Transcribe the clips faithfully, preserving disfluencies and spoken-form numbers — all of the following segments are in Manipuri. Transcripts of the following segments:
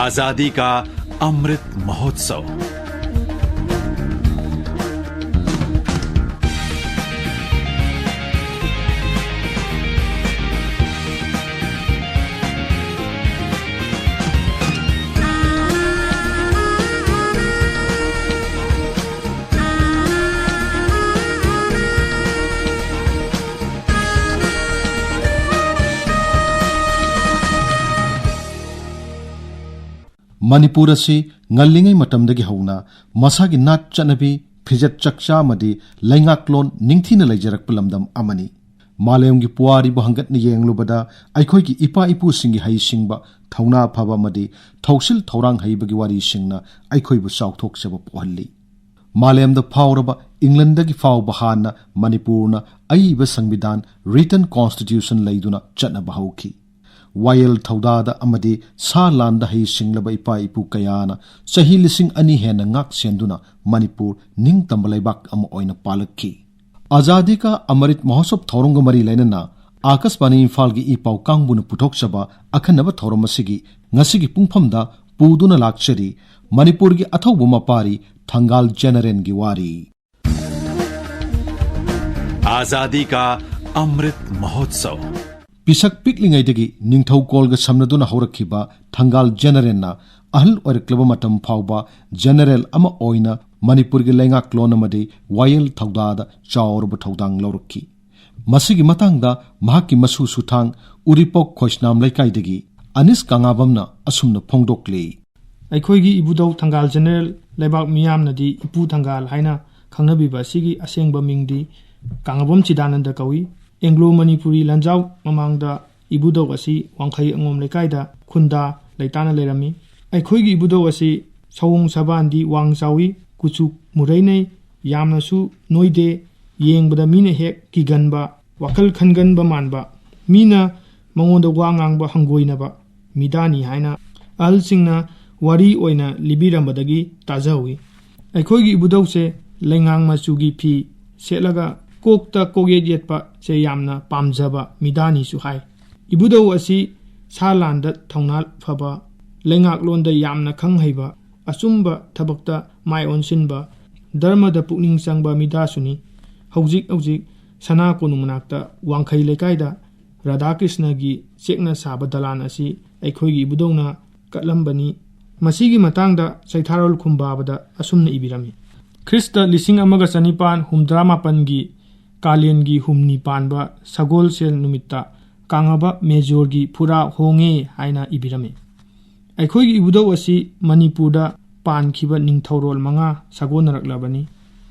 आजादी का अमृत महोत्सव। ꯃꯅꯤꯄꯨꯔ ꯑꯁꯤ ꯉꯜꯂꯤꯉꯩ ꯃꯇꯝꯗꯒꯤ ꯍꯧꯅ ꯃꯁꯥꯒꯤ ꯅꯥꯠ ꯆꯠꯅꯕꯤ, ꯐꯤꯖꯦꯠ ꯆꯛꯆꯥ ꯑꯃꯗꯤ ꯂꯩꯉꯥꯛꯂꯣꯟ ꯅꯤꯡꯊꯤꯅ ꯂꯩꯖꯔꯛꯄ ꯂꯝꯗꯝ ꯑꯃꯅꯤ꯫ ꯃꯥꯂꯦꯝꯒꯤ ꯄꯨꯋꯥꯔꯤꯕꯨ ꯍꯪꯒꯠꯅ ꯌꯦꯡꯂꯨꯕꯗ ꯑꯩꯈꯣꯏꯒꯤ ꯏꯄꯥ ꯏꯄꯨꯁꯤꯡꯒꯤ ꯍꯩꯁꯤꯡꯕ, ꯊꯧꯅꯥ ꯐꯕ ꯑꯃꯗꯤ ꯊꯧꯁꯤꯜ ꯊꯧꯔꯥꯡ ꯍꯩꯕꯒꯤ ꯋꯥꯔꯤꯁꯤꯡꯅ ꯑꯩꯈꯣꯏꯕꯨ ꯆꯥꯎꯊꯣꯛꯆꯕ ꯄꯣꯛꯍꯜꯂꯤ꯫ ꯃꯥꯂꯦꯝꯗ ꯐꯥꯎꯔꯕ ꯏꯪꯂꯟꯗꯒꯤ ꯐꯥꯎꯕ ꯍꯥꯟꯅ ꯃꯅꯤꯄꯨꯔꯅ ꯑꯏꯕ ꯁꯪꯕꯤꯙꯥꯟ, written constitution, ꯂꯩꯗꯨꯅ ꯆꯠꯅꯕ ꯍꯧꯈꯤ꯫ ꯋꯥꯌꯦꯜ ꯊꯧꯗꯥꯗ ꯑꯃꯗꯤ ꯁꯥ ꯂꯥꯟꯗ ꯍꯩꯁꯤꯡꯂꯕ ꯏꯄꯥ ꯏꯄꯨ ꯀꯌꯥꯅ ꯆꯍꯤ ꯂꯤꯁꯤꯡ ꯑꯅꯤ ꯍꯦꯟꯅ ꯉꯥꯛ ꯁꯦꯟꯗꯨꯅ ꯃꯅꯤꯄꯨꯔ ꯅꯤꯡꯇꯝꯕ ꯂꯩꯕꯥꯛ ꯑꯃ ꯑꯣꯏꯅ ꯄꯥꯜꯂꯛꯈꯤ꯫ ꯑꯥꯖꯥꯗꯤ ꯀꯥ ꯑꯃꯔꯤꯠ ꯃꯍꯣꯠꯁꯣꯕ ꯊꯧꯔꯝꯒ ꯃꯔꯤ ꯂꯩꯅꯅ ꯑꯥꯀꯥꯁꯕꯥꯅꯤ ꯏꯝꯐꯥꯜꯒꯤ ꯏ ꯄꯥꯎ ꯀꯥꯡꯕꯨꯅ ꯄꯨꯊꯣꯛꯆꯕ ꯑꯈꯟꯅꯕ ꯊꯧꯔꯝ ꯑꯁꯤꯒꯤ ꯉꯁꯤꯒꯤ ꯄꯨꯡꯐꯝꯗ ꯄꯨꯗꯨꯅ ꯂꯥꯛꯆꯔꯤ ꯃꯅꯤꯄꯨꯔꯒꯤ ꯑꯊꯧꯕ ꯃꯄꯥꯔꯤ ꯊꯪꯒꯥꯜ ꯖꯦꯅꯔꯦꯜꯒꯤ ꯋꯥꯔꯤ꯫ आजादी का अमृत महोत्सव। ꯄꯤꯁꯛ ꯄꯤꯛꯂꯤꯉꯩꯗꯒꯤ ꯅꯤꯡꯊꯧꯀꯣꯜꯒ ꯁꯝꯅꯗꯨꯅ ꯍꯧꯔꯛꯈꯤꯕ ꯊꯪꯒꯥꯜ ꯖꯦꯅꯔꯦꯜꯅ ꯑꯍꯜ ꯑꯣꯏꯔꯛꯂꯕ ꯃꯇꯝ ꯐꯥꯎꯕ ꯖꯦꯅꯔꯦꯜ ꯑꯃ ꯑꯣꯏꯅ ꯃꯅꯤꯄꯨꯔꯒꯤ ꯂꯩꯉꯥꯛꯂꯣꯟ ꯑꯃꯗꯤ ꯋꯥꯌꯦꯜ ꯊꯧꯗꯥꯗ ꯆꯥꯎꯔꯕ ꯊꯧꯗꯥꯡ ꯂꯧꯔꯛꯈꯤ꯫ ꯃꯁꯤꯒꯤ ꯃꯇꯥꯡꯗ ꯃꯍꯥꯛꯀꯤ ꯃꯁꯨ ꯁꯨꯊꯥꯡ ꯎꯔꯤꯄꯣꯛ ꯈꯣꯏꯁꯅꯥꯝ ꯂꯩꯀꯥꯏꯗꯒꯤ ꯑꯅꯤꯁ ꯀꯪꯉꯥꯕꯝꯅ ꯑꯁꯨꯝꯅ ꯐꯣꯡꯗꯣꯛꯂꯤ꯫ ꯑꯩꯈꯣꯏꯒꯤ ꯏꯕꯨꯙꯧ ꯊꯪꯒꯥꯜ ꯖꯦꯅꯔꯦꯜ ꯂꯩꯕꯥꯛ ꯃꯤꯌꯥꯝꯅꯗꯤ ꯏꯄꯨ ꯊꯪꯒꯥꯜ ꯍꯥꯏꯅ ꯈꯪꯅꯕꯤꯕ ꯑꯁꯤꯒꯤ ꯑꯁꯦꯡꯕ ꯃꯤꯡꯗꯤ ꯀꯪꯉꯥꯕꯝ ꯆꯤꯗꯥꯅꯟꯗ ꯀꯧꯏ꯫ ꯑꯦꯡꯒ꯭ꯂꯣ ꯃꯅꯤꯄꯨꯔꯤ ꯂꯥꯟꯖꯥꯎ ꯃꯃꯥꯡꯗ ꯏꯕꯨꯙꯧ ꯑꯁꯤ ꯋꯥꯡꯈꯩ ꯑꯉꯣꯝ ꯂꯩꯀꯥꯏꯗ ꯈꯨꯟꯗꯥ ꯂꯩꯇꯥꯅ ꯂꯩꯔꯝꯃꯤ꯫ ꯑꯩꯈꯣꯏꯒꯤ ꯏꯕꯨꯙꯧ ꯑꯁꯤ ꯁꯑꯣꯡ ꯁꯕꯥꯟꯗꯤ ꯋꯥꯡ ꯆꯥꯎꯏ, ꯀꯨꯆꯨ ꯃꯨꯔꯩꯅꯩ, ꯌꯥꯝꯅꯁꯨ ꯅꯣꯏꯗꯦ, ꯌꯦꯡꯕꯗ ꯃꯤꯅ ꯍꯦꯛ ꯀꯤꯒꯟꯕ, ꯋꯥꯈꯜ ꯈꯟꯒꯟꯕ ꯃꯥꯟꯕ, ꯃꯤꯅ ꯃꯉꯣꯟꯗ ꯋꯥ ꯉꯥꯡꯕ ꯍꯪꯒꯣꯏꯅꯕ ꯃꯤꯗꯥꯅꯤ ꯍꯥꯏꯅ ꯑꯍꯜꯁꯤꯡꯅ ꯋꯥꯔꯤ ꯑꯣꯏꯅ ꯂꯤꯕꯤꯔꯝꯕꯗꯒꯤ ꯇꯥꯖꯍꯧꯏ꯫ ꯑꯩꯈꯣꯏꯒꯤ ꯏꯕꯨꯙꯧꯁꯦ ꯂꯩꯉꯥꯡ ꯃꯆꯨꯒꯤ ꯐꯤ ꯁꯦꯠꯂꯒ ꯀꯣꯛꯇ ꯀꯣꯛꯌꯦꯠ ꯌꯦꯠꯄꯁꯦ ꯌꯥꯝꯅ ꯄꯥꯝꯖꯕ ꯃꯤꯗꯥꯅꯤꯁꯨ ꯍꯥꯏ꯫ ꯏꯕꯨꯙꯧ ꯑꯁꯤ ꯁꯥ ꯂꯥꯟꯗ ꯊꯧꯅꯥ ꯐꯕ, ꯂꯩꯉꯥꯛꯂꯣꯟꯗ ꯌꯥꯝꯅ ꯈꯪ ꯍꯩꯕ, ꯑꯆꯨꯝꯕ ꯊꯕꯛꯇ ꯃꯥꯏ ꯑꯣꯟꯁꯤꯟꯕ, ꯙꯔꯃꯗ ꯄꯨꯛꯅꯤꯡ ꯆꯪꯕ ꯃꯤꯗꯥꯁꯨꯅꯤ꯫ ꯍꯧꯖꯤꯛ ꯍꯧꯖꯤꯛ ꯁꯅꯥ ꯀꯣꯅꯨꯡ ꯃꯅꯥꯛꯇ ꯋꯥꯡꯈꯩ ꯂꯩꯀꯥꯏꯗ ꯔꯥꯙꯥꯀ꯭ꯔꯤꯁꯅꯒꯤ ꯆꯦꯛꯅ ꯁꯥꯕ ꯗꯂꯥꯟ ꯑꯁꯤ ꯑꯩꯈꯣꯏꯒꯤ ꯏꯕꯨꯙꯧꯅ ꯀꯠꯂꯝꯕꯅꯤ꯫ ꯃꯁꯤꯒꯤ ꯃꯇꯥꯡꯗ ꯆꯩꯊꯥꯔꯣꯜ ꯈꯨꯝꯕꯥꯕꯗ ꯑꯁꯨꯝꯅ ꯏꯕꯤꯔꯝꯃꯤ: "ꯈ꯭ꯔꯤꯁꯇ ꯂꯤꯁꯤꯡ ꯑꯃꯒ ꯆꯅꯤꯄꯥꯟ ꯍꯨꯝꯗ꯭ꯔꯥ ꯃꯥꯄꯟꯒꯤ ꯀꯥꯂꯦꯟꯒꯤ ꯍꯨꯝꯅꯤ ꯄꯥꯟꯕ ꯁꯒꯣꯜꯁꯦꯜ ꯅꯨꯃꯤꯠꯇ ꯀꯥꯡꯉꯕ ꯃꯦꯖꯣꯔꯒꯤ ꯐꯨꯔꯥ ꯍꯣꯡꯉꯦ" ꯍꯥꯏꯅ ꯏꯕꯤꯔꯝꯃꯤ꯫ ꯑꯩꯈꯣꯏꯒꯤ ꯏꯕꯨꯙꯧ ꯑꯁꯤ ꯃꯅꯤꯄꯨꯔꯗ ꯄꯥꯟꯈꯤꯕ ꯅꯤꯡꯊꯧꯔꯣꯜ ꯃꯉꯥ ꯁꯥꯒꯣꯟꯅꯔꯛꯂꯕꯅꯤ꯫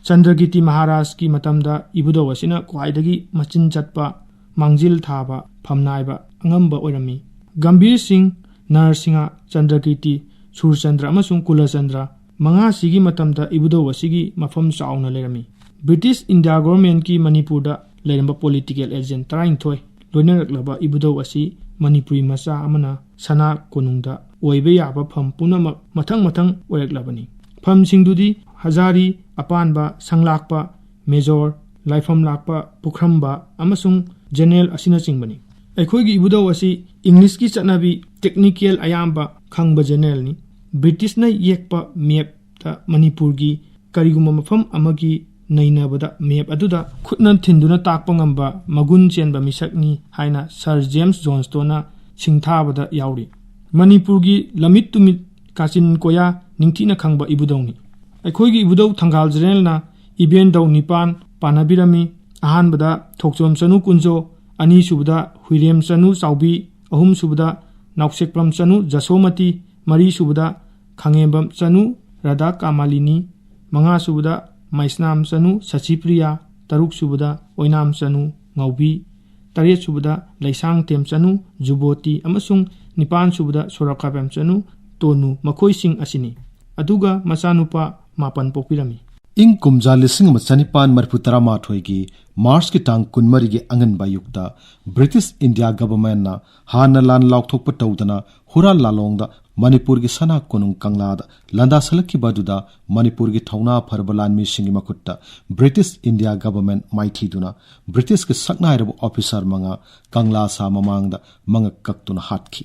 ꯆꯟꯗ꯭ꯔꯀꯤꯔꯇꯤ ꯃꯍꯥꯔꯥꯖꯀꯤ ꯃꯇꯝꯗ ꯏꯕꯨꯙꯧ ꯑꯁꯤꯅ ꯈ꯭ꯋꯥꯏꯗꯒꯤ ꯃꯆꯤꯟ ꯆꯠꯄ, ꯃꯥꯡꯖꯤꯜ ꯊꯥꯕ, ꯐꯝꯅꯥꯏꯕ, ꯑꯉꯝꯕ ꯑꯣꯏꯔꯝꯃꯤ꯫ ꯒꯝꯚꯤꯔ ꯁꯤꯡ, ꯅꯔꯁꯤꯡꯍ, ꯆꯟꯗ꯭ꯔꯀꯤꯔꯇꯤ, ꯁꯨꯔꯆꯟꯗ꯭ꯔ ꯑꯃꯁꯨꯡ ꯀꯨꯂꯆꯟꯗ꯭ꯔ ꯃꯉꯥꯁꯤꯒꯤ ꯃꯇꯝꯗ ꯏꯕꯨꯙꯧ ꯑꯁꯤꯒꯤ ꯃꯐꯝ ꯆꯥꯎꯅ ꯂꯩꯔꯝꯃꯤ꯫ ꯕ꯭ꯔꯤꯇꯤꯁ ꯏꯟꯗꯤꯌꯥ ꯒꯣꯚꯔꯟꯃꯦꯟꯠꯀꯤ ꯃꯅꯤꯄꯨꯔꯗ ꯂꯩꯔꯝꯕ ꯄꯣꯂꯤꯇꯤꯀꯦꯜ ꯑꯦꯖꯦꯟꯠ ꯇꯔꯥꯅꯤꯊꯣꯏ ꯂꯣꯏꯅꯔꯛꯂꯕ ꯏꯕꯨꯙꯧ ꯑꯁꯤ ꯃꯅꯤꯄꯨꯔꯤ ꯃꯆꯥ ꯑꯃꯅ ꯁꯅꯥ ꯀꯣꯅꯨꯡꯗ ꯑꯣꯏꯕ ꯌꯥꯕ ꯐꯝ ꯄꯨꯝꯅꯃꯛ ꯃꯊꯪ ꯃꯊꯪ ꯑꯣꯏꯔꯛꯂꯕꯅꯤ꯫ ꯐꯝꯁꯤꯡꯗꯨꯗꯤ ꯍꯖꯥꯔꯤ, ꯑꯄꯥꯟꯕ, ꯁꯪꯂꯥꯛꯄ, ꯃꯦꯖꯣꯔ, ꯂꯥꯏꯐꯝ ꯂꯥꯛꯄ, ꯄꯨꯈ꯭ꯔꯝꯕ ꯑꯃꯁꯨꯡ ꯖꯦꯅꯦꯔꯦꯜ ꯑꯁꯤꯅꯆꯤꯡꯕꯅꯤ꯫ ꯑꯩꯈꯣꯏꯒꯤ ꯏꯕꯨꯙꯧ ꯑꯁꯤ ꯏꯪꯂꯤꯁꯀꯤ ꯆꯠꯅꯕꯤ, ꯇꯦꯛꯅꯤꯀꯦꯜ ꯑꯌꯥꯝꯕ ꯈꯪꯕ ꯖꯦꯅꯦꯔꯦꯜꯅꯤ꯫ ꯕ꯭ꯔꯤꯇꯤꯁꯅ ꯌꯦꯛꯄ ꯃꯦꯞꯇ ꯃꯅꯤꯄꯨꯔꯒꯤ ꯀꯔꯤꯒꯨꯝꯕ ꯃꯐꯝ ꯑꯃꯒꯤ ꯅꯩꯅꯕꯗ ꯃꯦꯞ ꯑꯗꯨꯗ ꯈꯨꯠꯅ ꯊꯤꯟꯗꯨꯅ ꯇꯥꯛꯄ ꯉꯝꯕ ꯃꯒꯨꯟ ꯆꯦꯟꯕ ꯃꯤꯁꯛꯅꯤ ꯍꯥꯏꯅ ꯁꯔ ꯖꯦꯝꯁ ꯖꯣꯟꯁꯇꯣꯟꯅ ꯁꯤꯡꯊꯥꯕꯗ ꯌꯥꯎꯔꯤ꯫ ꯃꯅꯤꯄꯨꯔꯒꯤ ꯂꯝꯃꯤꯠ ꯇꯨꯃꯤꯠ ꯀꯥꯆꯤꯟ ꯀꯣꯌꯥ ꯅꯤꯡꯊꯤꯅ ꯈꯪꯕ ꯏꯕꯨꯙꯧꯅꯤ꯫ ꯑꯩꯈꯣꯏꯒꯤ ꯏꯕꯨꯙꯧ ꯊꯪꯒꯥꯜ ꯖꯦꯅꯦꯔꯦꯜꯅ ꯏꯕꯦꯟꯗꯧ ꯅꯤꯄꯥꯟ ꯄꯥꯟꯅꯕꯤꯔꯝꯃꯤ꯫ ꯑꯍꯥꯟꯕꯗ ꯊꯣꯛꯆꯣꯝ ꯆꯅꯨ ꯀꯨꯟꯖꯣ, ꯑꯅꯤꯁꯨꯕꯗ ꯍꯨꯏꯔꯦꯝ ꯆꯅꯨ ꯆꯥꯎꯕꯤ, ꯑꯍꯨꯝꯁꯨꯕꯗ ꯅꯥꯎꯁꯦꯛꯄꯝ ꯆꯅꯨ ꯖꯁꯣꯃꯇꯤ, ꯃꯔꯤꯁꯨꯕꯗ ꯈꯥꯉꯦꯝꯕꯝ ꯆꯅꯨ ꯔꯥꯙꯥ ꯀꯥꯃꯥꯂꯤꯅꯤ, ꯃꯉꯥꯁꯨꯕꯗ ꯃꯩꯁꯅꯥꯝ ꯆꯅꯨ ꯁꯆꯤꯄ꯭ꯔꯤꯌꯥ, ꯇꯔꯨꯛꯁꯨꯕꯗ ꯑꯣꯏꯅꯥꯝ ꯆꯅꯨ ꯉꯥꯎꯕꯤ, ꯇꯔꯦꯠꯁꯨꯕꯗ ꯂꯩꯁꯥꯡꯊꯦꯝ ꯆꯅꯨ ꯖꯨꯕꯣꯇꯤ ꯑꯃꯁꯨꯡ ꯅꯤꯄꯥꯟꯁꯨꯕꯗ ꯁꯣꯔꯣꯛꯈꯥꯕꯦꯝ ꯆꯅꯨ ꯇꯣꯅꯨ, ꯃꯈꯣꯏꯁꯤꯡ ꯑꯁꯤꯅꯤ꯫ ꯑꯗꯨꯒ ꯃꯆꯥꯅꯨꯄꯥ ꯃꯥꯄꯟ ꯄꯣꯛꯄꯤꯔꯝꯃꯤ꯫ ꯏꯪ ꯀꯨꯝꯖꯥ ꯂꯤꯁꯤꯡ ꯑꯃ ꯆꯅꯤꯄꯥꯟ ꯃꯔꯤꯐꯨ ꯇꯔꯥꯃꯥꯊꯣꯏꯒꯤ ꯃꯥꯔꯆꯀꯤ ꯇꯥꯡ ꯀꯨꯟꯃꯔꯤꯒꯤ ꯑꯉꯟꯕ ꯑꯌꯨꯛꯇ ꯕ꯭ꯔꯤꯇꯤꯁ ꯏꯟꯗꯤꯌꯥ ꯒꯚꯔꯟꯃꯦꯟꯠꯅ ꯍꯥꯟꯅ ꯂꯥꯟ ꯂꯥꯎꯊꯣꯛꯄ ꯇꯧꯗꯅ ꯍꯨꯔꯥꯟ ꯂꯥꯂꯣꯡꯗ ꯃꯅꯤꯄꯨꯔꯒꯤ ꯁꯅꯥ ꯀꯣꯅꯨꯡ ꯀꯪꯂꯥꯗ ꯂꯥꯟꯗꯥꯁꯜꯂꯛꯈꯤꯕ ꯑꯗꯨꯗ ꯃꯅꯤꯄꯨꯔꯒꯤ ꯊꯧꯅꯥ ꯐꯔꯕ ꯂꯥꯟꯃꯤꯁꯤꯡꯒꯤ ꯃꯈꯨꯠꯇ ꯕ꯭ꯔꯤꯇꯤꯁ ꯏꯟꯗꯤꯌꯥ ꯒꯚꯔꯟꯃꯦꯟꯠ ꯃꯥꯏꯊꯤꯗꯨꯅ ꯕ꯭ꯔꯤꯇꯤꯁꯀꯤ ꯁꯛꯅꯥꯏꯔꯕ ꯑꯣꯐꯤꯁꯥꯔ ꯃꯉꯥ ꯀꯪꯂꯥ ꯁꯥ ꯃꯃꯥꯡꯗ ꯃꯉꯛ ꯀꯛꯇꯨꯅ ꯍꯥꯠꯈꯤ꯫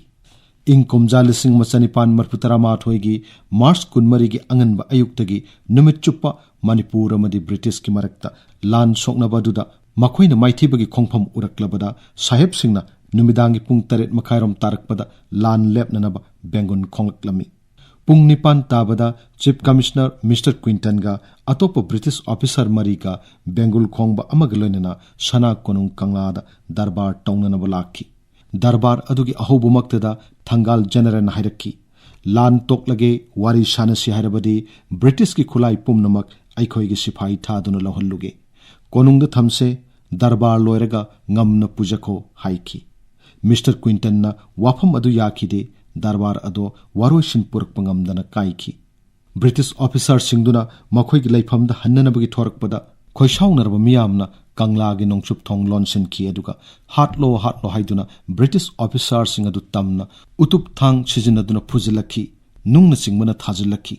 ꯏꯪ ꯀꯨꯝꯖꯥ ꯂꯤꯁꯤꯡ ꯑꯃ ꯆꯅꯤꯄꯥꯟ ꯃꯔꯤꯐꯨ ꯇꯔꯥ ꯃꯥꯊꯣꯏꯒꯤ ꯃꯥꯔꯆ ꯀꯨꯟꯃꯔꯤꯒꯤ ꯑꯉꯟꯕ ꯑꯌꯨꯛꯇꯒꯤ ꯅꯨꯃꯤꯠ ꯆꯨꯞꯄ ꯃꯅꯤꯄꯨꯔ ꯑꯃꯗꯤ ꯕ꯭ꯔꯤꯇꯤꯁꯀꯤ ꯃꯔꯛꯇ ꯂꯥꯟ ꯁꯣꯛꯅꯕ ꯑꯗꯨꯗ ꯃꯈꯣꯏꯅ ꯃꯥꯏꯊꯤꯕꯒꯤ ꯈꯣꯡꯐꯝ ꯎꯔꯛꯂꯕꯗ ꯁꯥꯍꯦꯕꯁꯤꯡꯅ ꯅꯨꯃꯤꯗꯥꯡꯒꯤ ꯄꯨꯡ ꯇꯔꯦꯠ ꯃꯈꯥꯏꯔꯣꯝ ꯇꯥꯔꯛꯄꯗ ꯂꯥꯟ ꯂꯦꯞꯅꯅꯕ ꯕꯦꯡꯒꯨꯜ ꯈꯣꯡꯂꯛꯂꯝꯃꯤ꯫ ꯄꯨꯡ ꯅꯤꯄꯥꯟ ꯇꯥꯕꯗ ꯆꯤꯐ ꯀꯃꯤꯁꯅꯔ ꯃꯤꯁꯇꯔ ꯀ꯭ꯋꯤꯟꯇꯟꯒ ꯑꯇꯣꯞꯄ ꯕ꯭ꯔꯤꯇꯤꯁ ꯑꯣꯐꯤꯁꯥꯔ ꯃꯔꯤꯒ ꯕꯦꯡꯒꯨꯜ ꯈꯣꯡꯕ ꯑꯃꯒ ꯂꯣꯏꯅꯅ ꯁꯅꯥ ꯀꯣꯅꯨꯡ ꯀꯪꯂꯥꯗ ꯗꯔꯕꯥꯔ ꯇꯧꯅꯅꯕ ꯂꯥꯛꯈꯤ꯫ ꯗꯔꯕꯥꯔ ꯑꯗꯨꯒꯤ ꯑꯍꯧꯕꯃꯛꯇꯗ ꯊꯪꯒꯥꯜ ꯖꯦꯅꯔꯦꯜꯅ ꯍꯥꯏꯔꯛꯈꯤ, "ꯂꯥꯟ ꯇꯣꯛꯂꯒꯦ, ꯋꯥꯔꯤ ꯁꯥꯟꯅꯁꯤ ꯍꯥꯏꯔꯕꯗꯤ ꯕ꯭ꯔꯤꯇꯤꯁꯀꯤ ꯈꯨꯠꯂꯥꯏ ꯄꯨꯝꯅꯃꯛ ꯑꯩꯈꯣꯏꯒꯤ ꯁꯤꯐꯥꯏ ꯊꯥꯗꯨꯅ ꯂꯧꯍꯜꯂꯨꯒꯦ꯫ ꯀꯣꯅꯨꯡꯗ ꯊꯝꯁꯦ, ꯗꯔꯕꯥꯔ ꯂꯣꯏꯔꯒ ꯉꯝꯅ ꯄꯨꯖꯈꯣ" ꯍꯥꯏꯈꯤ꯫ ꯃꯤꯁꯇꯔ ꯀ꯭ꯋꯤꯟꯇꯟꯅ ꯋꯥꯐꯝ ꯑꯗꯨ ꯌꯥꯈꯤꯗꯦ꯫ ꯗꯔꯕꯥꯔ ꯑꯗꯣ ꯋꯥꯔꯣꯏꯁꯤꯟ ꯄꯨꯔꯛꯄ ꯉꯝꯗꯅ ꯀꯥꯏꯈꯤ꯫ ꯕ꯭ꯔꯤꯇꯤꯁ ꯑꯣꯐꯤꯁꯥꯔꯁꯤꯡꯗꯨꯅ ꯃꯈꯣꯏꯒꯤ ꯂꯩꯐꯝꯗ ꯍꯟꯅꯅꯕꯒꯤ ꯊꯣꯔꯛꯄꯗ, ꯈꯣꯏꯁꯥꯎꯅꯔꯕ ꯃꯤꯌꯥꯝꯅ ꯀꯪꯂꯥꯒꯤ ꯅꯣꯡꯆꯨꯞ ꯊꯣꯡ ꯂꯣꯟꯁꯤꯟꯈꯤ, ꯑꯗꯨꯒ "ꯍꯥꯠꯂꯣ, ꯍꯥꯠꯂꯣ" ꯍꯥꯏꯗꯨꯅ ꯕ꯭ꯔꯤꯇꯤꯁ ꯑꯣꯐꯤꯁꯥꯔꯁꯤꯡ ꯑꯗꯨ ꯇꯝꯅ ꯎꯇꯨꯞ ꯊꯥꯡ ꯁꯤꯖꯤꯟꯅꯗꯨꯅ ꯐꯨꯖꯤꯜꯂꯛꯈꯤ, ꯅꯨꯡꯅꯆꯤꯡꯕꯅ ꯊꯥꯖꯤꯜꯂꯛꯈꯤ꯫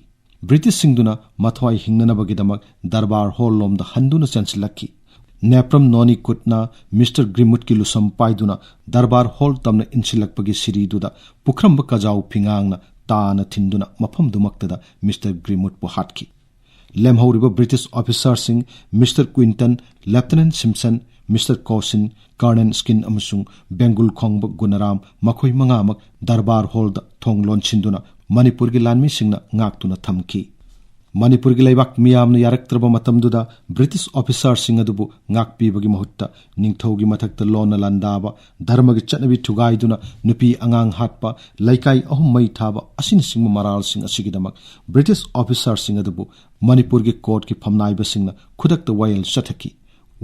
ꯕ꯭ꯔꯤꯇꯤꯁꯁꯤꯡꯗꯨꯅ ꯃꯊ꯭ꯋꯥꯏ ꯍꯤꯡꯅꯅꯕꯒꯤꯗꯃꯛ ꯗꯔꯕꯥꯔ ꯍꯣꯜ ꯂꯣꯝꯗ ꯍꯟꯗꯨꯅ ꯆꯦꯟꯁꯤꯜꯂꯛꯈꯤ꯫ ꯅꯦꯄ꯭ꯔꯝ ꯅꯣꯅꯤ ꯀꯨꯠꯅ ꯃꯤꯁꯇꯔ ꯒ꯭ꯔꯤꯃꯨꯠꯀꯤ ꯂꯨꯁꯝ ꯄꯥꯏꯗꯨꯅ ꯗꯔꯕꯥꯔ ꯍꯣꯜ ꯇꯝꯅ ꯏꯟꯁꯤꯜꯂꯛꯄꯒꯤ ꯁꯤꯔꯤꯗꯨꯗ ꯄꯨꯈ꯭ꯔꯝꯕ ꯀꯖꯥꯎ ꯐꯤꯉꯥꯡꯅ ꯇꯥꯅ ꯊꯤꯟꯗꯨꯅ ꯃꯐꯝꯗꯨꯃꯛꯇꯗ ꯃꯤꯁꯇꯔ ꯒ꯭ꯔꯤꯃꯨꯠꯄꯨ ꯍꯥꯠꯈꯤ꯫ ꯂꯦꯝꯍꯧꯔꯤꯕ ꯕ꯭ꯔꯤꯇꯤꯁ ꯑꯣꯐꯤꯁꯥꯔꯁꯤꯡ, mister Quinton, lieutenant Simpson, mister Cossins, colonel Skene ꯑꯃꯁꯨꯡ ꯕꯦꯡꯒꯨꯜ ꯈꯣꯡꯕ ꯒꯨꯅꯔꯥꯝ, ꯃꯈꯣꯏ ꯃꯉꯥꯃꯛ ꯗꯔꯕꯥꯔ ꯍꯣꯜꯗ ꯊꯣꯡ ꯂꯣꯟꯁꯤꯟꯗꯨꯅ ꯃꯅꯤꯄꯨꯔꯒꯤ ꯂꯥꯟꯃꯤꯁꯤꯡꯅ ꯉꯥꯛꯇꯨꯅ ꯊꯝꯈꯤ꯫ ꯃꯅꯤꯄꯨꯔꯒꯤ ꯂꯩꯕꯥꯛ ꯃꯤꯌꯥꯝꯅ ꯌꯥꯔꯛꯇ꯭ꯔꯕ ꯃꯇꯝꯗꯨꯗ ꯕ꯭ꯔꯤꯇꯤꯁ ꯑꯣꯐꯤꯁꯥꯔꯁꯤꯡ ꯑꯗꯨꯕꯨ ꯉꯥꯛꯄꯤꯕꯒꯤ ꯃꯍꯨꯠꯇ ꯅꯤꯡꯊꯧꯒꯤ ꯃꯊꯛꯇ ꯂꯣꯟꯅ ꯂꯥꯟꯗꯥꯕ, ꯙꯔꯃꯒꯤ ꯆꯠꯅꯕꯤ ꯊꯨꯒꯥꯏꯗꯨꯅ ꯅꯨꯄꯤ ꯑꯉꯥꯡ ꯍꯥꯠꯄ, ꯂꯩꯀꯥꯏ ꯑꯍꯨꯝ ꯃꯩ ꯊꯥꯕ ꯑꯁꯤꯅꯆꯤꯡꯕ ꯃꯔꯥꯜꯁꯤꯡ ꯑꯁꯤꯒꯤꯗꯃꯛ ꯕ꯭ꯔꯤꯇꯤꯁ ꯑꯣꯐꯤꯁꯥꯔꯁꯤꯡ ꯑꯗꯨꯕꯨ ꯃꯅꯤꯄꯨꯔꯒꯤ ꯀꯣꯔꯠꯀꯤ ꯐꯝꯅꯥꯏꯕꯁꯤꯡꯅ ꯈꯨꯗꯛꯇ ꯋꯥꯌꯦꯜ ꯆꯠꯊꯈꯤ꯫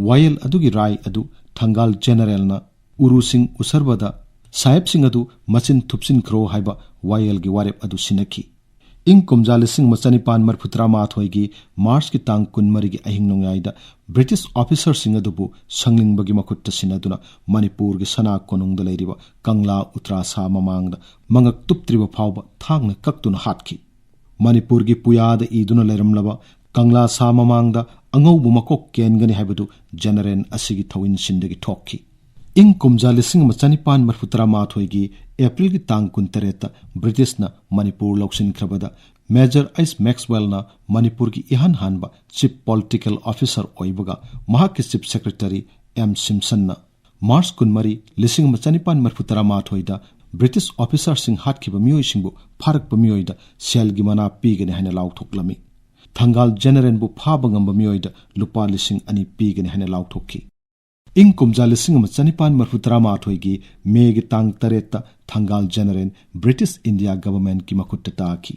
ꯋꯥꯌꯦꯜ ꯑꯗꯨꯒꯤ ꯔꯥꯏ ꯑꯗꯨ ꯊꯪꯒꯥꯜ ꯖꯦꯅꯔꯦꯜꯅ ꯎꯔꯨ ꯁꯤꯡ ꯎꯁꯔꯕꯗ ꯁꯥꯍꯦꯕꯁꯤꯡ ꯑꯗꯨ ꯃꯆꯤꯟ ꯊꯨꯞꯆꯤꯟꯈ꯭ꯔꯣ ꯍꯥꯏꯕ ꯋꯥꯌꯦꯜꯒꯤ ꯋꯥꯔꯦꯞ ꯑꯗꯨ ꯁꯤꯟꯅꯈꯤ꯫ ꯏꯪ ꯀꯨꯝꯖꯥ ꯂꯤꯁꯤꯡ ꯑꯃ ꯆꯅꯤꯄꯥꯟ ꯃꯔꯤꯐꯨ ꯇꯔꯥꯃꯥꯊꯣꯏꯒꯤ ꯃꯥꯔꯆꯀꯤ ꯇꯥꯡ ꯀꯨꯟꯃꯔꯤꯒꯤ ꯑꯍꯤꯡ ꯅꯣꯡꯌꯥꯏꯗ ꯕ꯭ꯔꯤꯇꯤꯁ ꯑꯣꯐꯤꯁꯥꯔꯁꯤꯡ ꯑꯗꯨꯕꯨ ꯁꯪꯅꯤꯡꯕꯒꯤ ꯃꯈꯨꯠꯇ ꯁꯤꯟꯅꯗꯨꯅ ꯃꯅꯤꯄꯨꯔꯒꯤ ꯁꯅꯥ ꯀꯣꯅꯨꯡꯗ ꯂꯩꯔꯤꯕ ꯀꯪꯂꯥ ꯎꯇ꯭ꯔꯥꯁꯥ ꯃꯃꯥꯡꯗ ꯃꯉꯛ ꯇꯨꯞꯇ꯭ꯔꯤꯕ ꯐꯥꯎꯕ ꯊꯥꯡꯅ ꯀꯛꯇꯨꯅ ꯍꯥꯠꯈꯤ꯫ ꯃꯅꯤꯄꯨꯔꯒꯤ ꯄꯨꯌꯥꯗ ꯏꯗꯨꯅ ꯂꯩꯔꯝꯂꯕ ꯀꯪꯂꯥ ꯁꯥ ꯃꯃꯥꯡꯗ ꯑꯉꯧꯕ ꯃꯀꯣꯛ ꯀꯦꯟꯒꯅꯤ ꯍꯥꯏꯕꯗꯨ ꯖꯦꯅꯔꯦꯜ ꯑꯁꯤꯒꯤ ꯊꯧꯏꯟꯁꯤꯟꯗꯒꯤ ꯊꯣꯛꯈꯤ꯫ ꯏꯪ ꯀꯨꯝꯖꯥ ꯂꯤꯁꯤꯡ ꯑꯃ ꯆꯅꯤꯄꯥꯟ ꯃꯔꯤꯐꯨ ꯇꯔꯥꯃꯥꯊꯣꯏꯒꯤ ꯑꯦꯄ꯭ꯔꯤꯜꯒꯤ ꯇꯥꯡ ꯀꯨꯟꯇꯔꯦꯠꯇ ꯕ꯭ꯔꯤꯇꯤꯁꯅ ꯃꯅꯤꯄꯨꯔ ꯂꯧꯁꯤꯟꯈ꯭ꯔꯕꯗ ꯃꯦꯖꯔ ꯑꯩꯆ ꯃꯦꯛꯁꯋꯦꯜꯅ ꯃꯅꯤꯄꯨꯔꯒꯤ ꯏꯍꯥꯟ ꯍꯥꯟꯕ ꯆꯤꯐ ꯄꯣꯂꯤꯇꯤꯀꯦꯜ ꯑꯣꯐꯤꯁꯥꯔ ꯑꯣꯏꯕꯒ ꯃꯍꯥꯛꯀꯤ ꯆꯤꯐ ꯁꯦꯀ꯭ꯔꯦꯇꯔꯤ ꯑꯦꯝ ꯁꯤꯝꯁꯟꯅ ꯃꯥꯔꯆ ꯀꯨꯟꯃꯔꯤ, ꯂꯤꯁꯤꯡ ꯑꯃ ꯆꯅꯤꯄꯥꯟ ꯃꯔꯤꯐꯨ ꯇꯔꯥꯃꯥꯊꯣꯏꯗ ꯕ꯭ꯔꯤꯇꯤꯁ ꯑꯣꯐꯤꯁꯥꯔꯁꯤꯡ ꯍꯥꯠꯈꯤꯕ ꯃꯤꯑꯣꯏꯁꯤꯡꯕꯨ ꯐꯥꯔꯛꯄ ꯃꯤꯑꯣꯏꯗ ꯁꯦꯜꯒꯤ ꯃꯅꯥ ꯄꯤꯒꯅꯤ ꯍꯥꯏꯅ ꯂꯥꯎꯊꯣꯛꯂꯝꯃꯤ꯫ ꯊꯪꯒꯥꯜ ꯖꯦꯅꯔꯦꯜꯕꯨ ꯐꯥꯕ ꯉꯝꯕ ꯃꯤꯑꯣꯏꯗ ꯂꯨꯄꯥ ꯂꯤꯁꯤꯡ ꯑꯅꯤ ꯄꯤꯒꯅꯤ ꯍꯥꯏꯅ ꯂꯥꯎꯊꯣꯛꯈꯤ꯫ ꯏꯪ ꯀꯨꯝꯖꯥ ꯂꯤꯁꯤꯡ ꯑꯃ ꯆꯅꯤꯄꯥꯟ ꯃꯔꯤꯐꯨ ꯇꯔꯥꯃꯥꯊꯣꯏꯒꯤ ꯃꯦꯒꯤ ꯇꯥꯡ ꯇꯔꯦꯠꯇ ꯊꯪꯒꯥꯜ ꯖꯦꯅꯔꯦꯜ ꯕ꯭ꯔꯤꯇꯤꯁ ꯏꯟꯗꯤꯌꯥ ꯒꯚꯔꯟꯃꯦꯟꯠꯀꯤ ꯃꯈꯨꯠꯇ ꯇꯥꯈꯤ꯫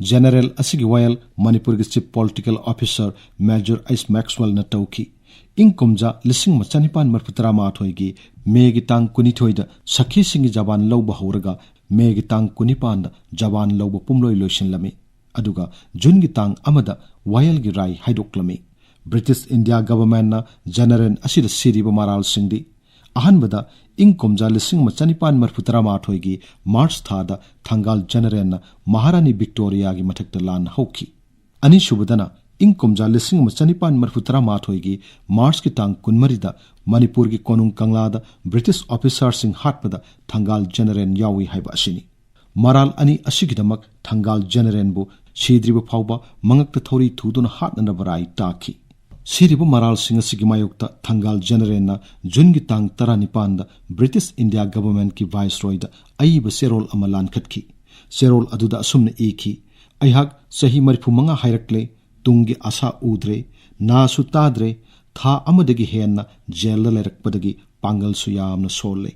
ꯖꯦꯅꯔꯦꯜ ꯑꯁꯤꯒꯤ ꯋꯥꯌꯦꯜ ꯃꯅꯤꯄꯨꯔꯒꯤ chief political officer major H ꯃꯦꯛꯁꯋꯦꯜꯅ ꯇꯧꯈꯤ꯫ ꯏꯪ ꯀꯨꯝꯖꯥ ꯂꯤꯁꯤꯡ ꯑꯃ ꯆꯅꯤꯄꯥꯟ ꯃꯔꯤꯐꯨ ꯇꯔꯥꯃꯥꯊꯣꯏꯒꯤ ꯃꯦꯒꯤ ꯇꯥꯡ ꯀꯨꯟꯅꯤꯊꯣꯏꯗ ꯁꯈꯤꯁꯤꯡꯒꯤ ꯖꯕꯥꯟ ꯂꯧꯕ ꯍꯧꯔꯒ ꯃꯦꯒꯤ ꯇꯥꯡ ꯀꯨꯟꯅꯤꯄꯥꯟꯗ ꯖꯕꯥꯟ ꯂꯧꯕ ꯄꯨꯝꯂꯣꯏ ꯂꯣꯏꯁꯤꯜꯂꯝꯃꯤ꯫ ꯑꯗꯨꯒ ꯖꯨꯟꯒꯤ ꯇꯥꯡ ꯑꯃꯗ ꯋꯥꯌꯦꯜꯒꯤ ꯔꯥꯏ ꯍꯥꯏꯗꯣꯛꯂꯝꯃꯤ꯫ ꯕ꯭ꯔꯤꯇꯤꯁ ꯏꯟꯗꯤꯌꯥ ꯒꯚꯔꯟꯃꯦꯟꯠꯅ ꯖꯦꯅꯔꯦꯜ ꯑꯁꯤꯗ ꯁꯤꯔꯤꯕ ꯃꯔꯥꯜꯁꯤꯡꯗꯤ: ꯑꯍꯥꯟꯕꯗ, ꯏꯪ ꯀꯨꯝꯖꯥ ꯂꯤꯁꯤꯡ ꯑꯃ ꯆꯅꯤꯄꯥꯟ ꯃꯔꯤꯐꯨ ꯇꯔꯥꯃꯥꯊꯣꯏꯒꯤ ꯃꯥꯔꯆ ꯊꯥꯗ ꯊꯪꯒꯥꯜ ꯖꯦꯅꯔꯦꯜꯅ ꯃꯍꯥꯔꯥꯅꯤ ꯚꯤꯛꯇꯣꯔꯤꯌꯥꯒꯤ ꯃꯊꯛꯇ ꯂꯥꯟ ꯍꯧꯈꯤ꯫ ꯑꯅꯤꯁꯨꯕꯗꯅ, ꯏꯪ ꯀꯨꯝꯖꯥ ꯂꯤꯁꯤꯡ ꯑꯃ ꯆꯅꯤꯄꯥꯟ ꯃꯔꯤꯐꯨ ꯇꯔꯥꯃꯥꯊꯣꯏꯒꯤ ꯃꯥꯔꯆꯀꯤ ꯇꯥꯡ ꯀꯨꯟꯃꯔꯤꯗ ꯃꯅꯤꯄꯨꯔꯒꯤ ꯀꯣꯅꯨꯡ ꯀꯪꯂꯥꯗ ꯕ꯭ꯔꯤꯇꯤꯁ ꯑꯣꯐꯤꯁꯥꯔꯁꯤꯡ ꯍꯥꯠꯄꯗ ꯊꯪꯒꯥꯜ ꯖꯦꯅꯔꯦꯜ ꯌꯥꯎꯏ ꯍꯥꯏꯕ ꯑꯁꯤꯅꯤ꯫ ꯃꯔꯥꯜ ꯑꯅꯤ ꯑꯁꯤꯒꯤꯗꯃꯛ ꯊꯪꯒꯥꯜ ꯖꯦꯅꯔꯦꯜꯕꯨ ꯁꯤꯗ꯭ꯔꯤꯕ ꯐꯥꯎꯕ ꯃꯉꯛꯇ ꯊꯧꯔꯤ ꯊꯨꯗꯨꯅ ꯍꯥꯠꯅꯅꯕ ꯔꯥꯏ ꯇꯥꯈꯤ꯫ ꯁꯤꯔꯤꯕ ꯃꯔꯥꯜꯁꯤꯡ ꯑꯁꯤꯒꯤ ꯃꯥꯌꯣꯛꯇ ꯊꯪꯒꯥꯜ ꯖꯦꯅꯔꯦꯜꯅ ꯖꯨꯟꯒꯤ ꯇꯥꯡ ꯇꯔꯥꯅꯤꯄꯥꯟꯗ ꯕ꯭ꯔꯤꯇꯤꯁ ꯏꯟꯗꯤꯌꯥ ꯒꯚꯔꯟꯃꯦꯟꯠꯀꯤ ꯚꯥꯏꯁꯔꯣꯏꯗ ꯑꯏꯕ ꯆꯦꯔꯣꯜ ꯑꯃ ꯂꯥꯟꯈꯠꯈꯤ꯫ ꯆꯦꯔꯣꯜ ꯑꯗꯨꯗ ꯑꯁꯨꯝꯅ ꯏꯈꯤ: "ꯑꯩꯍꯥꯛ ꯆꯍꯤ ꯃꯔꯤꯐꯨ ꯃꯉꯥ ꯍꯥꯏꯔꯛꯂꯦ, ꯇꯨꯡꯒꯤ ꯑꯥꯁꯥ ꯎꯗ꯭ꯔꯦ, ꯅꯥꯁꯨ ꯇꯥꯗ꯭ꯔꯦ, ꯊꯥ ꯑꯃꯗꯒꯤ ꯍꯦꯟꯅ ꯖꯦꯜꯗ ꯂꯩꯔꯛꯄꯗꯒꯤ ꯄꯥꯡꯒꯜꯁꯨ ꯌꯥꯝꯅ ꯁꯣꯜꯂꯦ꯫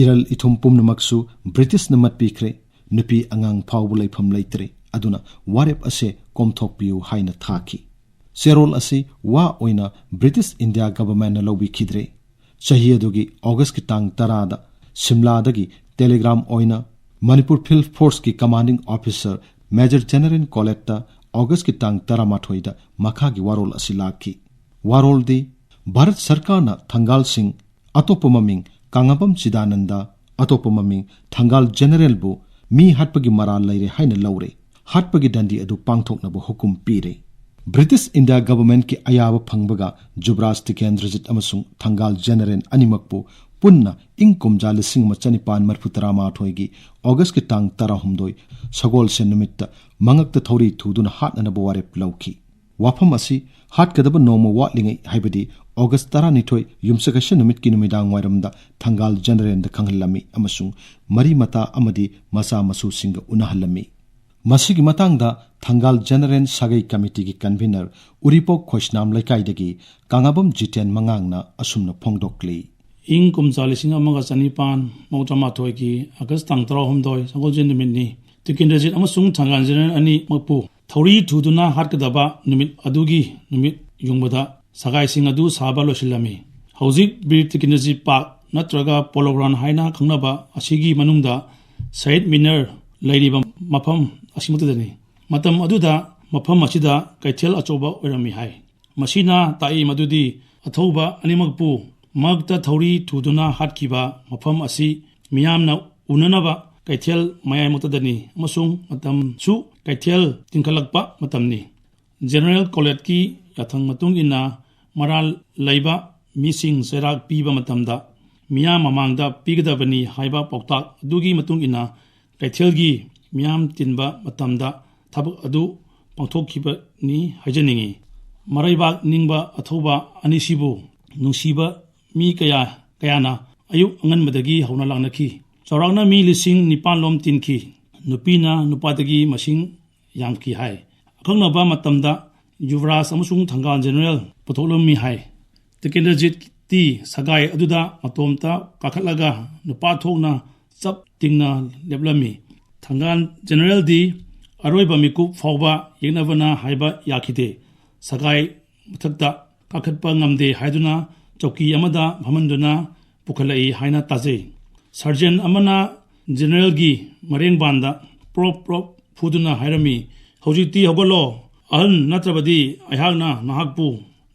ꯏꯔꯜ ꯏꯊꯨꯝ ꯄꯨꯝꯅꯃꯛꯁꯨ ꯕ꯭ꯔꯤꯇꯤꯁꯅ ꯃꯠꯄꯤꯈ꯭ꯔꯦ꯫ ꯅꯨꯄꯤ ꯑꯉꯥꯡ ꯐꯥꯎꯕ ꯂꯩꯐꯝ ꯂꯩꯇ꯭ꯔꯦ꯫ ꯑꯗꯨꯅ ꯋꯥꯔꯦꯞ ꯑꯁꯦ ꯀꯣꯝꯊꯣꯛꯄꯤꯌꯨ" ꯍꯥꯏꯅ ꯊꯥꯈꯤ꯫ ꯆꯦꯔꯣꯜ ꯑꯁꯤ ꯋꯥ ꯑꯣꯏꯅ ꯕ꯭ꯔꯤꯇꯤꯁ ꯏꯟꯗꯤꯌꯥ ꯒꯚꯔꯟꯃꯦꯟꯠꯅ ꯂꯧꯕꯤꯈꯤꯗ꯭ꯔꯦ꯫ ꯆꯍꯤ ꯑꯗꯨꯒꯤ ꯑꯣꯒꯁꯀꯤ ꯇꯥꯡ ꯇꯔꯥꯗ ꯁꯤꯝꯂꯥꯗꯒꯤ ꯇꯦꯂꯤꯒ꯭ꯔꯥꯝ ꯑꯣꯏꯅ ꯃꯅꯤꯄꯨꯔ ꯐꯤꯜꯗ ꯐꯣꯔꯁꯀꯤ ꯀꯃꯥꯟꯗꯤꯡ ꯑꯣꯐꯤꯁꯥꯔ ꯃꯦꯖꯔ ꯖꯦꯅꯔꯦꯜ ꯀꯣꯂꯦꯠꯇ ꯑꯣꯒꯁꯀꯤ ꯇꯥꯡ ꯇꯔꯥꯃꯥꯊꯣꯏꯗ ꯃꯈꯥꯒꯤ ꯋꯥꯔꯣꯜ ꯑꯁꯤ ꯂꯥꯛꯈꯤ꯫ ꯋꯥꯔꯣꯜꯗꯤ: "ꯚꯥꯔꯠ ꯁꯔꯀꯥꯔꯅ ꯊꯪꯒꯥꯜꯁꯤꯡ, ꯑꯇꯣꯞꯄ ꯃꯃꯤꯡ ꯀꯥꯉꯥꯕꯝ ꯆꯤꯗꯥꯅꯟꯗ, ꯑꯇꯣꯞꯄ ꯃꯃꯤꯡ ꯊꯪꯒꯥꯜ ꯖꯦꯅꯔꯦꯜꯕꯨ ꯃꯤ ꯍꯥꯠꯄꯒꯤ ꯃꯔꯥꯜ ꯂꯩꯔꯦ ꯍꯥꯏꯅ ꯂꯧꯔꯦ꯫ ꯍꯥꯠꯄꯒꯤ ꯗꯟꯗꯤ ꯑꯗꯨ ꯄꯥꯡꯊꯣꯛꯅꯕ ꯍꯨꯀꯨꯝ ꯄꯤꯔꯦ"꯫ ꯕ꯭ꯔꯤꯇꯤꯁ ꯏꯟꯗꯤꯌꯥ ꯒꯚꯔꯟꯃꯦꯟꯠꯀꯤ ꯑꯌꯥꯕ ꯐꯪꯕꯒ ꯖꯨꯕꯔꯥꯖ ꯇꯤꯀꯦꯟꯗ꯭ꯔꯖꯤꯠ ꯑꯃꯁꯨꯡ ꯊꯪꯒꯥꯜ ꯖꯦꯅꯔꯦꯜ ꯑꯅꯤꯃꯛꯄꯨ ꯄꯨꯟꯅ ꯏꯪ ꯀꯨꯝꯖꯥ ꯂꯤꯁꯤꯡ ꯑꯃ ꯆꯅꯤꯄꯥꯟ ꯃꯔꯤꯐꯨ ꯇꯔꯥꯃꯥꯊꯣꯏꯒꯤ ꯑꯣꯒꯁꯀꯤ ꯇꯥꯡ ꯇꯔꯥꯍꯨꯝꯗꯣꯏ ꯁꯒꯣꯜꯁꯦꯟ ꯅꯨꯃꯤꯠꯇ ꯃꯉꯛꯇ ꯊꯧꯔꯤ ꯊꯨꯗꯨꯅ ꯍꯥꯠꯅꯅꯕ ꯋꯥꯔꯦꯞ ꯂꯧꯈꯤ꯫ ꯋꯥꯐꯝ ꯑꯁꯤ ꯍꯥꯠꯀꯗꯕ ꯅꯣꯡꯃ ꯋꯥꯠꯂꯤꯉꯩ, ꯍꯥꯏꯕꯗꯤ ꯑꯣꯒꯁ ꯇꯔꯥꯅꯤꯊꯣꯏ ꯌꯨꯝꯁꯀꯩꯁ ꯅꯨꯃꯤꯠꯀꯤ ꯅꯨꯃꯤꯗꯥꯡ ꯋꯥꯏꯔꯝꯗ ꯊꯪꯒꯥꯜ ꯖꯦꯅꯔꯦꯜꯗ ꯈꯪꯍꯜꯂꯝꯃꯤ ꯑꯃꯁꯨꯡ ꯃꯔꯤ ꯃꯇꯥ ꯑꯃꯗꯤ ꯃꯆꯥ ꯃꯁꯨꯁꯤꯡꯒ ꯎꯅꯍꯜꯂꯝꯃꯤ꯫ ꯃꯁꯤꯒꯤ ꯃꯇꯥꯡꯗ ꯊꯪꯒꯥꯜ ꯖꯦꯅꯔꯦꯜ ꯁꯥꯒꯩ ꯀꯃꯤꯇꯤꯒꯤ ꯀꯟꯚꯤꯅꯔ ꯎꯔꯤꯄꯣꯛ ꯈꯣꯏꯁꯅꯥꯝ ꯂꯩꯀꯥꯏꯗꯒꯤ ꯀꯥꯉꯥꯕꯝ ꯖꯤꯇꯦꯟ ꯃꯉꯥꯡꯅ ꯑꯁꯨꯝꯅ ꯐꯣꯡꯗꯣꯛꯂꯤ꯫ ꯏꯪ ꯀꯨꯝꯖꯥ ꯂꯤꯁꯤꯡ ꯑꯃꯒ ꯆꯅꯤꯄꯥꯟ ꯃꯧꯗ꯭ꯔꯥ ꯃꯥꯊꯣꯏꯒꯤ ꯑꯥꯒꯁ ꯇꯥꯡ ꯇꯔꯥꯍꯨꯝꯗꯣꯏ ꯁꯒꯣꯜꯁꯦꯟ ꯅꯨꯃꯤꯠꯅꯤ꯫ ꯇꯤꯀꯦꯟꯗ꯭ꯔꯖꯤꯠ ꯑꯃꯁꯨꯡ ꯊꯪꯒꯥꯜ ꯖꯦꯅꯔꯦꯜ ꯑꯅꯤꯃꯛꯄꯨ ꯊꯧꯔꯤ ꯊꯨꯗꯨꯅ ꯍꯥꯠꯀꯗꯕ ꯅꯨꯃꯤꯠ ꯑꯗꯨꯒꯤ ꯅꯨꯃꯤꯠ ꯌꯨꯡꯕꯗ ꯁꯒꯥꯏꯁꯤꯡ ꯑꯗꯨ ꯁꯥꯕ ꯂꯣꯏꯁꯤꯜꯂꯝꯃꯤ꯫ ꯍꯧꯖꯤꯛ ꯕꯤꯔ ꯇꯤꯀꯦꯟꯗ꯭ꯔꯖꯤꯠ ꯄꯥꯔꯛ ꯅꯠꯇ꯭ꯔꯒ ꯄꯣꯂꯣ ꯒ꯭ꯔꯥꯎꯟ ꯍꯥꯏꯅ ꯈꯪꯅꯕ ꯑꯁꯤꯒꯤ ꯃꯅꯨꯡꯗ ꯁꯍꯤꯗ ꯃꯤꯅꯔ ꯂꯩꯔꯤꯕ ꯃꯐꯝ ꯑꯁꯤꯃꯛꯇꯗꯅꯤ꯫ ꯃꯇꯝ ꯑꯗꯨꯗ ꯃꯐꯝ ꯑꯁꯤꯗ ꯀꯩꯊꯦꯜ ꯑꯆꯧꯕ ꯑꯣꯏꯔꯝꯃꯤ ꯍꯥꯏ꯫ ꯃꯁꯤꯅ ꯇꯥꯛꯏ ꯃꯗꯨꯗꯤ ꯑꯊꯧꯕ ꯑꯅꯤꯃꯛꯄꯨ ꯃꯔꯛꯇ ꯊꯧꯔꯤ ꯊꯨꯗꯨꯅ ꯍꯥꯠꯈꯤꯕ ꯃꯐꯝ ꯑꯁꯤ ꯃꯤꯌꯥꯝꯅ ꯎꯅꯅꯕ ꯀꯩꯊꯦꯜ ꯃꯌꯥꯏꯃꯛꯇꯗꯅꯤ ꯑꯃꯁꯨꯡ ꯃꯇꯝꯁꯨ ꯀꯩꯊꯦꯜ ꯇꯤꯡꯈꯠꯂꯛꯄ ꯃꯇꯝꯅꯤ꯫ ꯖꯦꯅꯔꯦꯜ ꯀꯣꯂꯦꯖꯀꯤ ꯌꯥꯊꯪ ꯃꯇꯨꯡ ꯏꯟꯅ ꯃꯔꯥꯜ ꯂꯩꯕ ꯃꯤꯁꯤꯡ ꯆꯩꯔꯥꯛ ꯄꯤꯕ ꯃꯇꯝꯗ ꯃꯤꯌꯥꯝ ꯃꯃꯥꯡꯗ ꯄꯤꯒꯗꯕꯅꯤ ꯍꯥꯏꯕ ꯄꯥꯎꯇꯥꯛ ꯑꯗꯨꯒꯤ ꯃꯇꯨꯡ ꯏꯟꯅ ꯀꯩꯊꯦꯜꯒꯤ ꯃꯤꯌꯥꯝ ꯇꯤꯟꯕ ꯃꯇꯝꯗ ꯊꯕꯛ ꯑꯗꯨ ꯄꯥꯡꯊꯣꯛꯈꯤꯕꯅꯤ ꯍꯥꯏꯖꯅꯤꯡꯏ꯫ ꯃꯔꯩꯕꯥꯛ ꯅꯤꯡꯕ ꯑꯊꯧꯕ ꯑꯅꯤꯁꯤꯕꯨ ꯅꯨꯡꯁꯤꯕ ꯃꯤ ꯀꯌꯥ ꯀꯌꯥꯅ ꯑꯌꯨꯛ ꯑꯉꯟꯕꯗꯒꯤ ꯍꯧꯅ ꯂꯥꯛꯅꯈꯤ꯫ ꯆꯥꯎꯔꯥꯛꯅ ꯃꯤ ꯂꯤꯁꯤꯡ ꯅꯤꯄꯥꯟ ꯂꯣꯝ ꯇꯤꯟꯈꯤ꯫ ꯅꯨꯄꯤꯅ ꯅꯨꯄꯥꯗꯒꯤ ꯃꯁꯤꯡ ꯌꯥꯝꯈꯤ ꯍꯥꯏ꯫ ꯑꯀꯛꯅꯕ ꯃꯇꯝꯗ ꯌꯨꯕꯔꯥꯖ ꯑꯃꯁꯨꯡ ꯊꯪꯒꯥꯜ ꯖꯦꯅꯔꯦꯜ ꯄꯨꯊꯣꯛꯂꯝꯃꯤ ꯍꯥꯏ꯫ ꯇꯤꯀꯦꯟꯗ꯭ꯔꯖꯤꯠꯇꯤ ꯁꯒꯥꯏ ꯑꯗꯨꯗ ꯃꯇꯣꯝꯇ ꯀꯥꯈꯠꯂꯒ ꯅꯨꯄꯥ ꯊꯣꯛꯅ ꯆꯞ ꯇꯤꯡꯅ ꯂꯦꯞꯂꯝꯃꯤ꯫ ꯊꯪꯒꯥꯜ ꯖꯦꯅꯔꯦꯜꯗꯤ ꯑꯔꯣꯏꯕ ꯃꯤꯀꯨꯞ ꯐꯥꯎꯕ ꯌꯦꯛꯅꯕꯅ ꯍꯥꯏꯕ ꯌꯥꯈꯤꯗꯦ꯫ ꯁꯒꯥꯏ ꯃꯊꯛꯇ ꯀꯥꯈꯠꯄ ꯉꯝꯗꯦ ꯍꯥꯏꯗꯨꯅ ꯆꯧꯀꯤ ꯑꯃꯗ ꯐꯝꯍꯟꯗꯨꯅ ꯄꯨꯈꯠꯂꯛꯏ ꯍꯥꯏꯅ ꯇꯥꯖꯩ꯫ ꯁꯔꯖꯦꯟ ꯑꯃꯅ ꯖꯦꯅꯔꯦꯜꯒꯤ ꯃꯔꯦꯡꯕꯥꯟꯗ ꯄ꯭ꯔꯣꯞ ꯄ꯭ꯔꯣꯞ ꯐꯨꯗꯨꯅ ꯍꯥꯏꯔꯝꯃꯤ, "ꯍꯧꯖꯤꯛꯇꯤ ꯍꯧꯒꯠꯂꯣ, ꯑꯍꯜ ꯅꯠꯇ꯭ꯔꯕꯗꯤ ꯑꯩꯍꯥꯛꯅ ꯅꯍꯥꯛꯄꯨ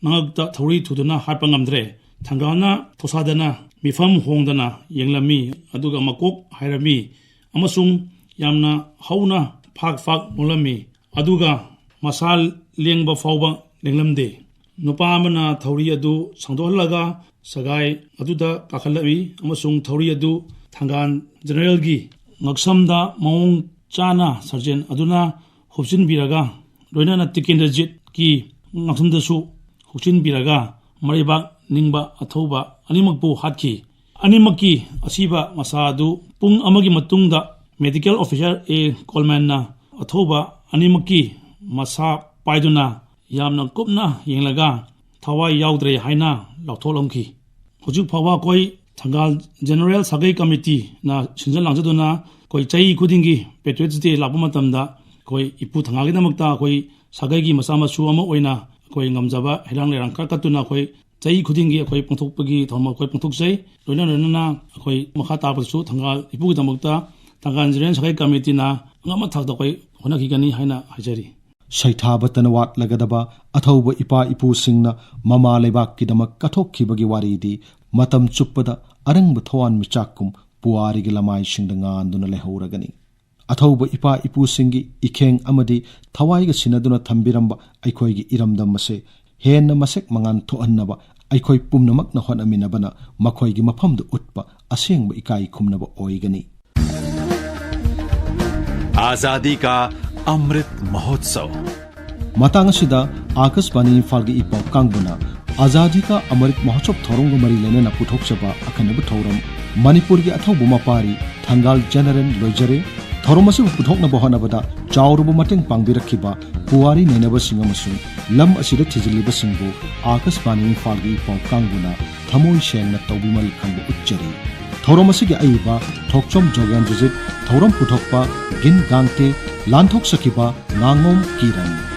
ꯅꯉꯛꯇ ꯊꯧꯔꯤ ꯊꯨꯗꯨꯅ ꯍꯥꯠꯄ ꯉꯝꯗ꯭ꯔꯦ"꯫ ꯊꯪꯒꯥꯜꯅ ꯊꯧꯁꯥꯗꯅ ꯃꯤꯐꯝ ꯍꯣꯡꯗꯅ ꯌꯦꯡꯂꯝꯃꯤ, ꯑꯗꯨꯒ ꯃꯀꯣꯛ ꯍꯥꯏꯔꯝꯃꯤ ꯑꯃꯁꯨꯡ ꯌꯥꯝꯅ ꯍꯧꯅ ꯐꯥꯛ ꯐꯥꯛ ꯅꯣꯛꯂꯝꯃꯤ, ꯑꯗꯨꯒ ꯃꯁꯥ ꯂꯦꯡꯕ ꯐꯥꯎꯕ ꯂꯦꯡꯂꯝꯗꯦ꯫ ꯅꯨꯄꯥ ꯑꯃꯅ ꯊꯧꯔꯤ ꯑꯗꯨ ꯁꯥꯡꯗꯣꯛꯍꯜꯂꯒ ꯁꯒꯥꯏ ꯑꯗꯨꯗ ꯀꯥꯈꯠꯂꯛꯏ ꯑꯃꯁꯨꯡ ꯊꯧꯔꯤ ꯑꯗꯨ ꯊꯪꯒꯥꯜ ꯖꯦꯅꯔꯦꯜꯒꯤ ꯉꯛꯁꯝꯗ ꯃꯑꯣꯡ ꯆꯥꯅ ꯁꯔꯖꯦꯟ ꯑꯗꯨꯅ ꯍꯨꯞꯆꯤꯟꯕꯤꯔꯒ, ꯂꯣꯏꯅꯅ ꯇꯤꯀꯦꯟꯗ꯭ꯔꯖꯤꯠꯀꯤ ꯉꯛꯁꯝꯗꯁꯨ ꯍꯨꯞꯆꯤꯟꯕꯤꯔꯒ, ꯃꯔꯩꯕꯥꯛ ꯅꯤꯡꯕ ꯑꯊꯧꯕ ꯑꯅꯤꯃꯛꯄꯨ ꯍꯥꯠꯈꯤ꯫ ꯑꯅꯤꯃꯛꯀꯤ ꯑꯁꯤꯕ ꯃꯁꯥ ꯑꯗꯨ ꯄꯨꯡ ꯑꯃꯒꯤ ꯃꯇꯨꯡꯗ ꯃꯦꯗꯤꯀꯦꯜ ꯑꯣꯐꯤꯁꯥꯔ ꯑꯦ ꯀꯣꯜꯃꯦꯟꯅ ꯑꯊꯧꯕ ꯑꯅꯤꯃꯛꯀꯤ ꯃꯁꯥ ꯄꯥꯏꯗꯨꯅ ꯌꯥꯝꯅ ꯀꯨꯞꯅ ꯌꯦꯡꯂꯒ ꯊꯋꯥꯏ ꯌꯥꯎꯗ꯭ꯔꯦ ꯍꯥꯏꯅ ꯂꯥꯎꯊꯣꯛꯂꯝꯈꯤ꯫ ꯍꯧꯖꯤꯛ ꯐꯥꯎꯕ ꯑꯩꯈꯣꯏ ꯊꯪꯒꯥꯜ ꯖꯦꯅꯔꯦꯜ ꯁꯥꯒꯩ ꯀꯃꯤꯇꯤꯅ ꯁꯤꯟꯖ ꯂꯥꯡꯖꯗꯨꯅ ꯑꯩꯈꯣꯏ ꯆꯍꯤ ꯈꯨꯗꯤꯡꯒꯤ ꯄꯦꯇ꯭ꯔꯤꯌꯣꯠꯁ ꯗꯦ ꯂꯥꯛꯄ ꯃꯇꯝꯗ ꯑꯩꯈꯣꯏ ꯏꯄꯨ ꯊꯪꯒꯥꯜꯒꯤꯗꯃꯛꯇ ꯑꯩꯈꯣꯏ ꯁꯥꯒꯩꯒꯤ ꯃꯆꯥ ꯃꯁꯨ ꯑꯃ ꯑꯣꯏꯅ ꯑꯩꯈꯣꯏ ꯉꯝꯖꯕ ꯍꯩꯔꯥꯡ ꯂꯩꯔꯥꯡ ꯈꯔ ꯀꯠꯇꯨꯅ ꯑꯩꯈꯣꯏ ꯆꯍꯤ ꯈꯨꯗꯤꯡꯒꯤ ꯑꯩꯈꯣꯏ ꯄꯥꯡꯊꯣꯛꯄꯒꯤ ꯊꯧꯔꯝ ꯑꯩꯈꯣꯏ ꯄꯥꯡꯊꯣꯛꯆꯩ꯫ ꯂꯣꯏꯅ ꯂꯣꯏꯅꯅ ꯑꯩꯈꯣꯏ ꯃꯈꯥ ꯇꯥꯕꯗꯁꯨ ꯊꯪꯒꯥꯜ ꯏꯄꯨꯒꯤꯗꯃꯛꯇ ꯊꯪꯒꯥꯜ ꯖꯦꯅꯔꯦꯜ ꯁꯥꯒꯩ ꯀꯃꯤꯇꯤꯅ ꯑꯉꯝꯕ ꯊꯥꯛꯇ ꯑꯩꯈꯣꯏ ꯍꯣꯠꯅꯈꯤꯒꯅꯤ ꯍꯥꯏꯅ ꯍꯥꯏꯖꯔꯤ꯫ ꯁꯩꯊꯥꯕꯇꯅ ꯋꯥꯠꯂꯒꯗꯕ ꯑꯊꯧꯕ ꯏꯄꯥ ꯏꯄꯨꯁꯤꯡꯅ ꯃꯃꯥ ꯂꯩꯕꯥꯛꯀꯤꯗꯃꯛ ꯀꯠꯊꯣꯛꯈꯤꯕꯒꯤ ꯋꯥꯔꯤꯗꯤ ꯃꯇꯝ ꯆꯨꯞꯄꯗ ꯑꯔꯪꯕ ꯊꯋꯥꯟꯃꯤꯆꯥꯛꯀꯨꯝ ꯄꯨꯋꯥꯔꯤꯒꯤ ꯂꯃꯥꯏꯁꯤꯡꯗ ꯉꯥꯟꯗꯨꯅ ꯂꯩꯍꯧꯔꯒꯅꯤ꯫ ꯑꯊꯧꯕ ꯏꯄꯥ ꯏꯄꯨꯁꯤꯡꯒꯤ ꯏꯈꯦꯡ ꯑꯃꯗꯤ ꯊꯋꯥꯏꯒ ꯁꯤꯟꯅꯗꯨꯅ ꯊꯝꯕꯤꯔꯝꯕ ꯑꯩꯈꯣꯏꯒꯤ ꯏꯔꯝꯗꯝ ꯑꯁꯦ ꯍꯦꯟꯅ ꯃꯁꯛ ꯃꯉꯥꯜ ꯊꯣꯛꯍꯟꯅꯕ ꯑꯩꯈꯣꯏ ꯄꯨꯝꯅꯃꯛꯅ ꯍꯣꯠꯅꯃꯤꯟꯅꯕꯅ ꯃꯈꯣꯏꯒꯤ ꯃꯐꯝꯗ ꯎꯠꯄ ꯑꯁꯦꯡꯕ ꯏꯀꯥꯏ ꯈꯨꯝꯅꯕ ꯑꯣꯏꯒꯅꯤ꯫ आजादी का अमृत महोत्सव। ꯃꯇꯥꯡ ꯑꯁꯤꯗ ꯑꯥꯀꯥꯁꯕꯥꯅꯤ ꯏꯝꯐꯥꯜꯒꯤ ꯏ ꯄꯥꯎ ꯀꯥꯡꯕꯨꯅ ꯑꯖꯥꯗꯤ ꯀꯥ ꯑꯃꯔꯤꯠ ꯃꯍꯣꯠꯁꯣꯕ ꯊꯧꯔꯝꯒ ꯃꯔꯤ ꯂꯩꯅꯅ ꯄꯨꯊꯣꯛꯆꯕ ꯑꯈꯟꯅꯕ ꯊꯧꯔꯝ ꯃꯅꯤꯄꯨꯔꯒꯤ ꯑꯊꯧꯕ ꯃꯄꯥꯔꯤ ꯊꯪꯒꯥꯜ ꯖꯦꯅꯔꯦꯜ ꯂꯣꯏꯖꯔꯦ꯫ ꯊꯧꯔꯝ ꯑꯁꯤꯕꯨ ꯄꯨꯊꯣꯛꯅꯕ ꯍꯣꯠꯅꯕꯗ ꯆꯥꯎꯔꯕ ꯃꯇꯦꯡ ꯄꯥꯡꯕꯤꯔꯛꯈꯤꯕ ꯄꯨꯋꯥꯔꯤ ꯅꯩꯅꯕꯁꯤꯡ ꯑꯃꯁꯨꯡ ꯂꯝ ꯑꯁꯤꯗ ꯊꯤꯖꯤꯜꯂꯤꯕꯁꯤꯡꯕꯨ ꯑꯥꯀꯥꯁꯕꯥꯅꯤ ꯏꯝꯐꯥꯜꯒꯤ ꯏ ꯄꯥꯎ ꯀꯥꯡꯕꯨꯅ ꯊꯃꯣꯏ ꯁꯦꯡꯅ ꯇꯧꯕꯤꯃꯜ ꯈꯪꯕ ꯎꯠꯆꯔꯤ꯫ ꯊꯧꯔꯝ ꯑꯁꯤꯒꯤ ꯑꯏꯕ ꯊꯣꯛꯆꯣꯝ ꯖꯣꯒꯦꯟꯗ꯭ꯔꯖꯤꯠ, ꯊꯧꯔꯝ ꯄꯨꯊꯣꯛꯄ ꯒꯤꯟ ꯒꯥꯡꯇꯦ, ꯂꯥꯟꯊꯣꯛꯆꯈꯤꯕ ꯉꯥꯉꯣꯝ ꯀꯤꯔꯟ꯫